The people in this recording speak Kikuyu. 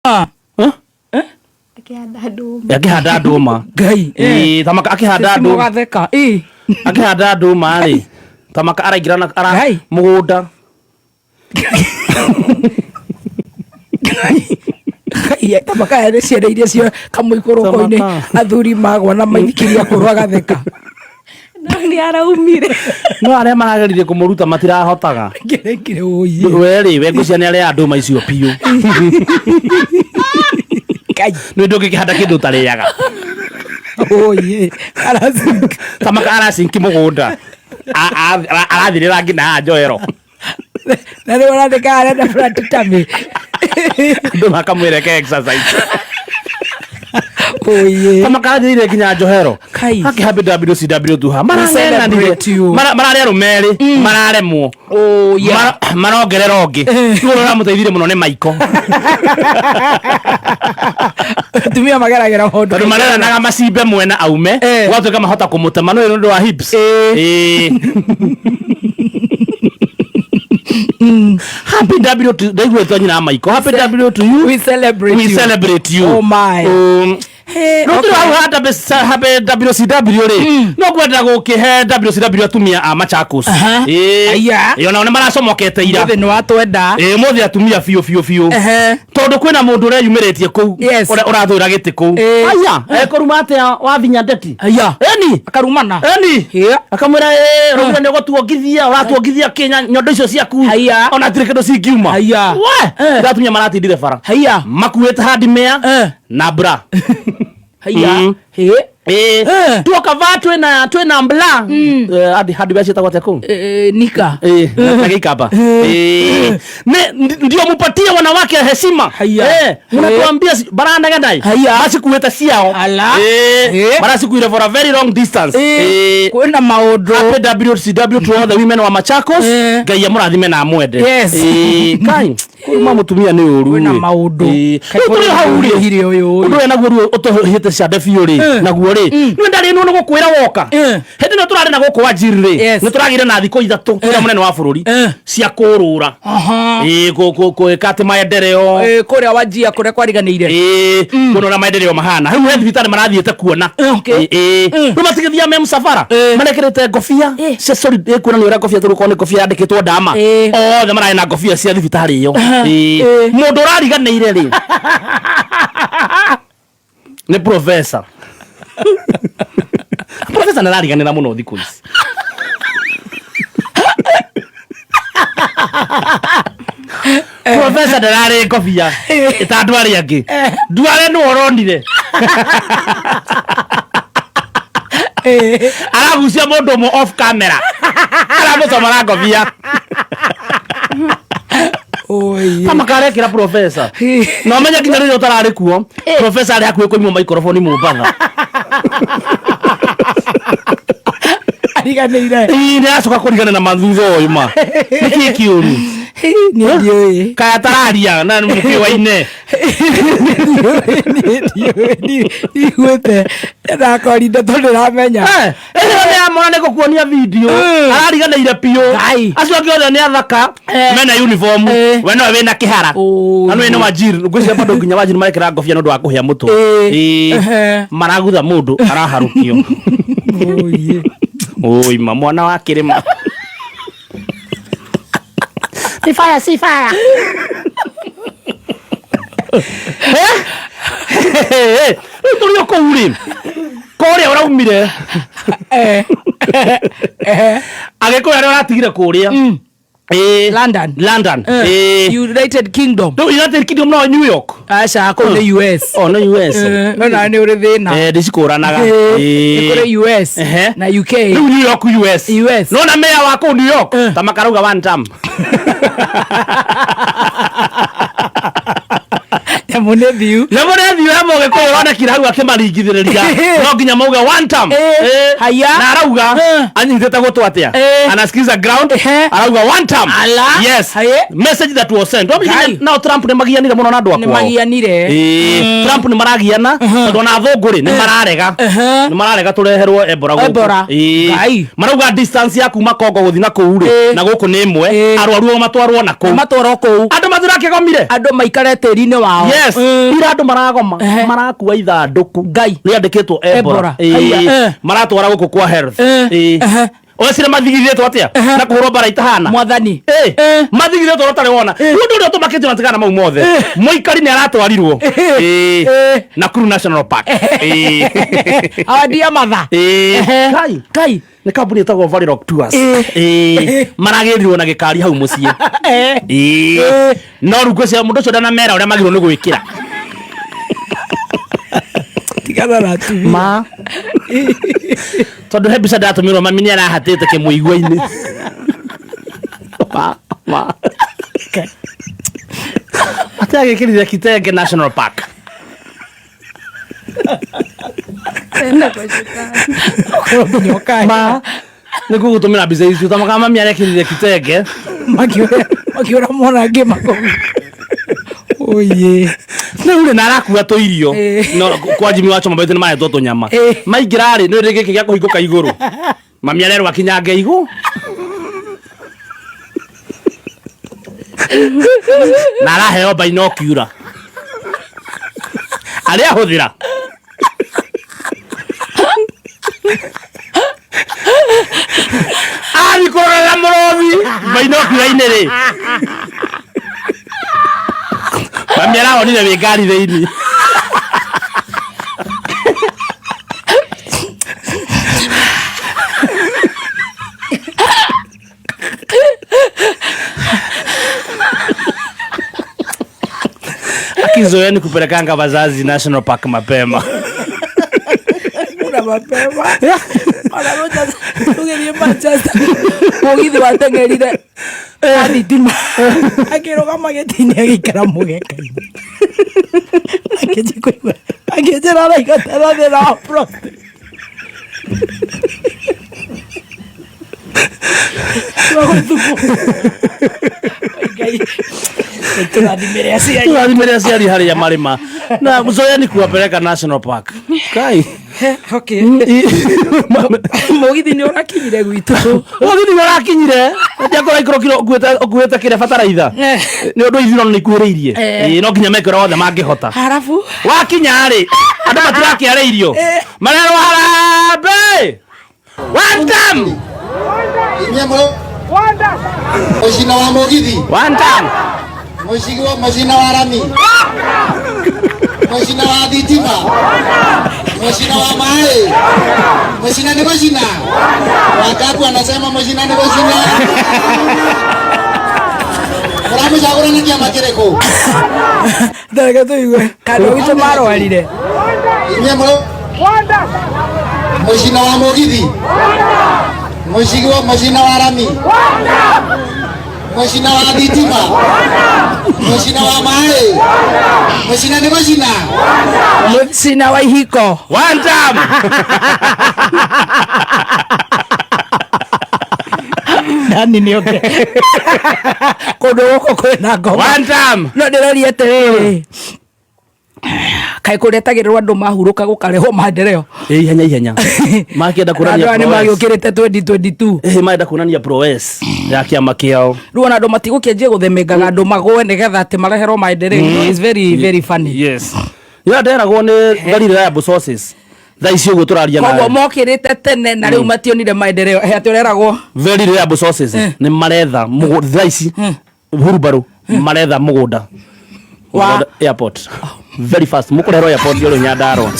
Ah. Huh? Akĩhanda ndũma. Akĩhanda ndũma. Ngai. Ĩĩ, Thamaka akĩhanda ndũma. Mũgatheka. Ĩ. Akĩhanda ndũma rĩ. Thamaka araingĩra na ara Ngai. mũgũnda. Ngai, Thamaka ya nĩ ciana iria cio kamũikũrũko-inĩ Thamaka. athuri magwa na maithikiria akũrũ agatheka. No nĩ araumire. No arĩa marageririe kũmũruta matirahotaga. Ngerekire ũi. We rĩ, we ngwĩciria nĩ arĩa ndũma icio biũ. Ngai. Nĩ ndũngĩkĩhanda kĩndũ ũtarĩaga. Ũi. Aracinka. Thamaka aracinki mũgũnda. Arathirĩra nginya haha njohero. Na rĩu arandĩka arenda flat tummy. Andũ makamwĩra eke exercise. Ũi. Thamaka arathirĩire nginya njohero. Kai. Akĩhambĩ WCW tuha. Marang'enanire. celebrate you. Mararĩ arũme erĩ. Mararemwo. Oh, yeah. Marongerera ũngĩ. Rĩu ũrĩa ũramũteithirie mũno nĩ Maiko. Atumia mageragĩra maũndũ. Tondũ mareranaga macimbe mwena aume. Eh. Gwatuĩka mahota kũmũtema no nĩ ũndũ wa hips. Eh. Ĩĩ. Happy W to ndaigua ĩtwa nyina wa Maiko. Happy W to you. We celebrate We you. celebrate you. Oh my. Hey, no okay. tũrĩ hau ha habe WCW rĩ no ngwenda gũkĩhe WCW atumia a Machakos. Aha. Ĩĩ. Aya. Ĩĩ, onao nĩ maracomokete ira. Ũmũthĩ nĩ watwenda. Ĩĩ, ũmũthĩ atumia biũ biũ biũ. Ehe. Tondũ kwĩna mũndũ ũreyumĩrĩtie kũu Yes. ũrĩa ũrathũĩra gĩtĩ kũu. Ĩĩ. Aya, ekũruma atĩa Wavinya Ndeti? Aya. Ĩni. Akarumana. Ĩni. Yeah. Akamwĩra ĩĩ, ũraugire nĩ ũgũtuongithia, ũratuongithia kĩ nyondo icio ciaku. Haiya. Ona hatirĩ kĩndũ cingiuma. Haiya. We, Eh. atumia maratindire bara. Haiya. Makuĩte handimea Eh. na bra. Haiya. Mm. Hĩ. Ĩĩ. Eh. Tuoka va twĩna twĩna bra. Eh, hadi hadi ciĩtagwo atĩa kũu? Eh, nika. Eh, na gĩikamba. Eh. Nĩ ndio mupatie wanawake heshima. Haiya. Eh, mnatuambia baranegena. Haiya. Macikuĩte ciao. Ala. Eh, Eh. maracikuire for a very long distance. Eh, Eh. kwĩna maũndũ. Happy WCW to all the women wa Machakos. Eh. Ngai amũrathime na amwende. Yes. Eh, kai kũruma mũtumia nĩ ũru. Kwĩna ĩ. maũndũ. Eh, Kaĩ rĩu tũrĩ hau rĩ. ũhire ũyũ, Ũndũ ũyũ naguo rĩu ũtũhĩte ciande biũ rĩ. Eh. Naguo rĩ. Nĩ ndarĩ nũ nĩ gũkwĩra woka. Eh. Hĩndĩ ĩno tũrarĩ na gũkũ Wajir rĩ. Yes. Nĩ tũragĩire na thikũ ithatũ cia mũnene wa bũrũri. Eh. Cia kũrũra. Aha. Ĩĩ gwĩka atĩ maendeleo. Eh, kũrĩa Wajir kũrĩa kwariganĩire. Ĩĩ kuona ũrĩa maendeleo mahana. Rĩu he thibitarĩ marathiĩte kuona. Eh, okay. Ĩĩ, ĩĩ. Rĩu matigĩthiaga me mũcabara. Eh. Marekĩrĩte ngobia Eh. cia solid ĩ kuonania ũrĩa ngobia tũrĩ nĩ ngobia yandĩkĩtwo ndama. Eh. Othe mararĩ na ngobia cia thibitarĩ ĩyo. Ĩĩ. Eh. Mũndũ ũrariganĩire rĩ nĩ professor. Professor nĩ arariganĩra mũno thikũ ici. Professor ndararĩ ngobia ĩta andũ arĩa angĩ. Nduare nĩ ũronire. Eh. Aragucia mũndũ ũmwe off camera. Aramũcomora ngobia. Oi. Kama karekĩra professor. Na ũmenye nginya rĩrĩa ũtararĩ kuo, professor arĩ hakuhĩ kũimwo maikoroboni Mombatha. Ariganĩire. Ĩĩ, nĩ aracoka kũrigana na mathutha ũyũ ma. Nĩkĩ kĩũru? Niĩ ndiũĩ. Kaya atararia na mũkĩwaine. Ndiiguĩte ndakorinde tondũ ndĩramenya. Ĩyo nĩ amona nĩ gũkuonia video. Arariganĩire biũ. Ngai. Acio angĩ othe nĩ athaka. Eh. Mena uniform. Eh. We nowe wĩna kĩhara. Oi. Na nĩ Wajir. Ngwĩciria bado nginya Wajir marekĩra ngobia nĩ ũndũ wa kũhĩa mũtwe. Eh. Ĩĩ. Ehe. Maragutha mũndũ araharũkio. Oi. Oi ma mwana wa kĩrĩma. Si fire, si fire. Eh? Rĩu tũrĩ o kũu rĩ kũrĩa ũraumire Eh. Eh. agĩkũyũ arĩa ũratigire kũrĩa Ĩĩ. London. London Eh. Ĩĩ. United Kingdom. Rĩu United Kingdom no New York Aca kũu nĩ US. oh no US Eh, no nawe nĩ ũrĩ thĩna. eh ndicikũranaga Eh, Ĩĩ. nĩ kũrĩ US Ehe. na UK. Rĩu New York US US. nona meya wa kũu New York Eh. ta makarauga one term Nyamũ nĩ thiu. Nyamũ nĩ thiu ya mũgĩkũyũ ũronekire hau akĩmaringithĩrĩria no nginya mauge one term. Eh, Eh, haya. na arauga Eh. anyitĩte gũtũ atĩa Eh. anasikiza ground Ehe. arauga one term. Ala. Yes. Haye. Message that was sent. Wamenya Ngai. nao Trump nĩ magianire mũno na andũ Nĩ akwao. magianire. Ĩĩ, Trump nĩ maragiana tondũ ona athũngũ rĩ nĩ mararega Ehe. nĩ mararega tũreherwo Ebola gũkũ. Ebola. Ĩĩ. Ngai. Marauga distance ya kuma Congo gũthiĩ na kũu rĩ Ĩĩ. na gũkũ nĩ ĩmwe Ĩĩ. arwaru ao matwarwo na kũu Matwarwo kũu. andũ Matirakĩgomire. Andũ maikare tĩri-inĩ wao. Yes. Ira andũ maragoma. Marakua ithandũkũ. Ngai. Rĩandĩkĩtwo Ebola. Ebola. Ĩĩ. Haiya, eh. Maratwara gũkũ kwa health. Ĩĩ. Ũrecira mathigithĩtwo atĩa na kũhũrwo mbara itahana? Mwathani. Ĩ, mathigithĩtwo ũrĩa ũtarĩ wona. Rĩu ũndũ ũrĩa ũtũmakĩtio na tigana mau mothe, mũikari nĩ aratwarirwo. Ĩĩ. Nakuru National Park. Ĩĩ. Awandia matha. Ĩĩ. Kai. Kai. Nĩ kambuni ĩtagwo Valley Rock Tours. Ĩĩ. Maragĩrirwo na gĩkari hau mũciĩ. Ĩĩ. No rĩu ngwĩciria mũndũ ũcio ndanamera ũrĩa magĩrĩirwo nĩ gwĩkĩra. Tigana na atumia. Ma tondũ he mbica ndatũmĩrwo, mami nĩ arahatĩte kĩmũigua-inĩ. Ma, ma. Atĩ agĩkĩrire Kitenge National Park. Tena kwa shetani. Ũkorwo nginya ũkahe. Ma nĩ ngũgũtũmĩra mbica icio tamaka mami arekĩrire Kitenge. Makĩũra mwana ngĩma kũu. Oye. Rĩu rĩ, na arakua tũirio. No kwa Jimmy wa Choma nĩ maretwo tũnyama. Maingĩra rĩ, nĩ rĩ gĩkĩ gĩa kũhingũka igũrũ, mami arerwo akinyange igũ na araheo bainokiura arĩa ahũthĩra. Athi kũrorera mũrothi bainokiura-inĩ rĩ, mami arahonire wĩ ngari thĩinĩ. Akizoeani kupelekanga wazazi National Park mapema. Kuna mapema. Ona Rogers tũgĩthiĩ Manchester, mũgithi wateng'erire na thitima, akĩrũgama gĩtĩ-inĩ, agĩikara mũgeka-inĩ, akĩnjia kũigua, akĩnjĩra araigua ta thĩna wa prostate. Wa gũthumwo. Ngai, tũrathimĩre aciari. Tũrathimĩre aciari harĩa marĩma na zoeani kuwapeleka National Park. Kai. Okay. Mũgithi nĩ ũrakinyire gwitũ. Mũgithi nĩ ũrakinyire, ndiakora ikũrũkire ũkuĩte kĩrĩa bataraitha nĩ ũndũ ithurano nĩ ikuhĩrĩirie. Ĩĩ, no nginya meke ũrĩa wothe mangĩhota. Harabu. Wakinya rĩ, andũ matirakĩara irio, marerwo harambee, one time. Inyuĩ mũrĩ mũcina wa mũgithi. One time. Mũcina wa rami, mũcina wa thitima, mũcina wa maĩ, mũcina nĩ gũcina. Wangapu anasema mũcina nĩ gũcina. Mũramũcagũra na kĩama kĩrĩkũ? Ndareke tũigue kando witũ marwarire. Inyuĩ mũrĩ mũcina wa mũgithi, mũcina wa rami, mũcina wa thitima, mũcina wa maĩ, mũcina nĩ gũcina. Mũcina wa ihiko. One time. Nani nĩ oke kũndũ gũkũ kwĩna ngoma. One time. No ndĩroria atĩrĩrĩ, kaĩ kũretagĩrĩrwo andũ mahurũka gũkarehwo maendeleo? Ĩ, ihenya ihenya makĩenda Andũ kuonania aya nĩ prowess. magĩũkĩrĩte 2022. Ĩ, marenda kuonania prowess ya kĩama kĩao. Rĩu ona andũ matigũkĩanjia gũthemengaga andũ magũe nĩgetha atĩ mareherwo maendeleo. It's very very funny. Yes, ĩyo nderagwo nĩ very reliable sources thaa ici ũguo tũraria Koguo nawe. mokĩrĩte tene na rĩu mationire maendeleo. He atĩ ũreragwo? Very reliable sources nĩ maretha thaa ici hurumbarũ maretha mũgũnda airport very fast, mũkũrehwo airport ũrĩ Nyandarũa.